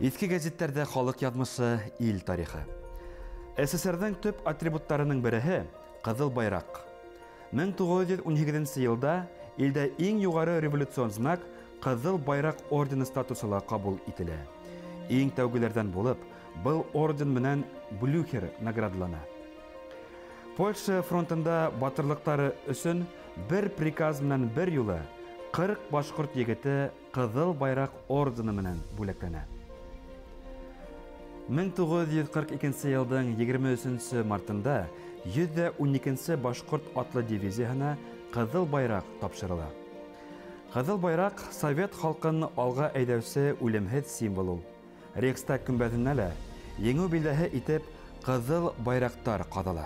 Иҫке гәзиттәрҙә халыҡ яҙмышы, ил тарихы. СССРҙың төп атрибуттарының береһе — Ҡыҙыл байраҡ. 1918 йылда илдә иң юғары революцион знак Ҡыҙыл Байраҡ ордены статусы ла ҡабул ителә. Иң тәүгеләрҙән булып, был орден менән Блюхер наградлана. Польша фронтында батырлыҡтары өсөн бер приказ менән бер юлы 40 башҡорт егете Ҡыҙыл Байраҡ ордены менән бүләкләнә. 1942 йылдың 23 мартында 112 башҡорт атлы дивизияһына Ҡыҙыл Байраҡ тапшырыла. Ҡыҙыл Байраҡ — совет халҡын алға әйҙәүсе үлемһеҙ символ ул. Рейхстаг көмбәҙенә лә еңеү билдәһе итеп Ҡыҙыл байраҡтар ҡаҙала.